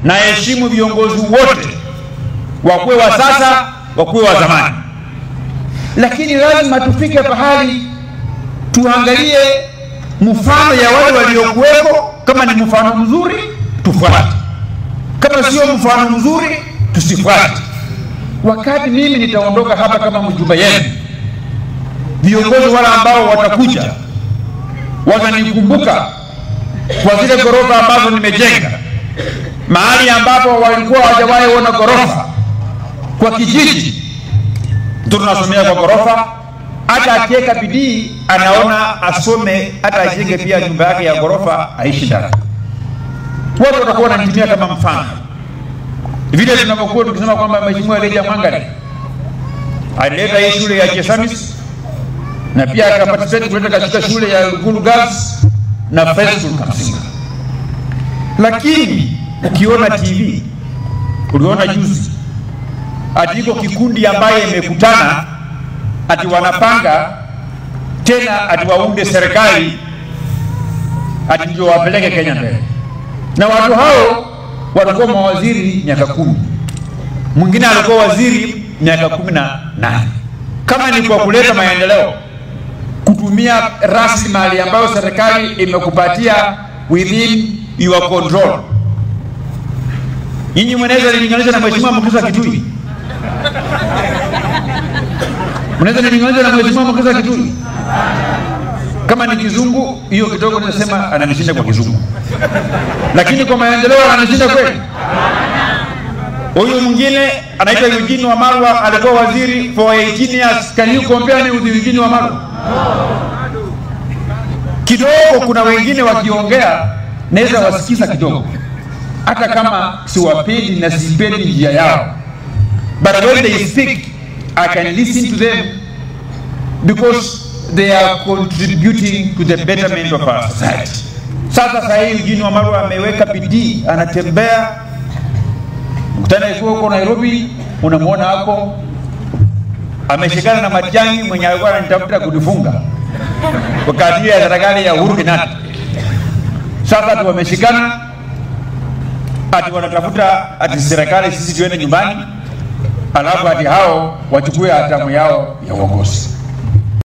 Naheshimu viongozi wote, wakuwe wa sasa, wakuwe wa zamani, lakini lazima tufike pahali tuangalie mfano ya wale waliokuwepo. Kama ni mfano mzuri tufuate, kama sio mfano mzuri tusifuate. Wakati mimi nitaondoka hapa kama mjumbe yenu, viongozi wale ambao watakuja watanikumbuka kwa zile ghorofa ambazo nimejenga, mahali ambapo walikuwa hawajawahi ona ghorofa kwa kijiji, mtoto anasomea kwa ghorofa. Hata akiweka bidii anaona asome, hata ajenge pia nyumba yake ya ghorofa aishi ndani. Watu watakuwa wananitumia kama mfano, vile tunavyokuwa tukisema kwamba Mheshimiwa Elijah Mwangali alileta hii shule ya Chesamis na pia akaparticipate kuleta katika shule ya Lugulu Girls na First School Kasinga. Lakini ukiona TV, uliona juzi ati iko kikundi ambaye imekutana ati wanapanga tena ati waunde serikali ati ndio wapeleke Kenya mbele. Na watu hao walikuwa mawaziri miaka 10, mwingine alikuwa waziri miaka 18. Kama ni kwa kuleta maendeleo, kutumia rasilimali ambayo serikali imekupatia within your control. Nyinyi mnaweza linganisha na Mheshimiwa Mukhisa Kitui? Mnaweza nilinganisha na Mheshimiwa Mukhisa Kitui? Kama ni kizungu hiyo kidogo nasema ananishinda kwa kizungu, lakini kwa maendeleo ananishinda kweli? Huyu mwingine anaitwa Eugene Wamalwa alikuwa waziri for 18 years. Can you compare me with Eugene Wamalwa? Kidogo kuna wengine wakiongea naweza wasikiza kidogo, hata kama siwapendi na sipendi njia yao, but when they speak I can listen to them because they are contributing to the betterment of our society. Sasa hii Eugene Wamalwa ameweka bidii, anatembea. Mkutano ikiwa huko Nairobi, unamuona hapo ameshikana na Matiang'i mwenye alikuwa anatafuta kudifunga wakati ya serikali ya Uhuru Kenyatta. Sasa tu wameshikana ati wanatafuta ati serikali sisi tuende nyumbani, alafu ati hao wachukue hatamu yao ya uongozi.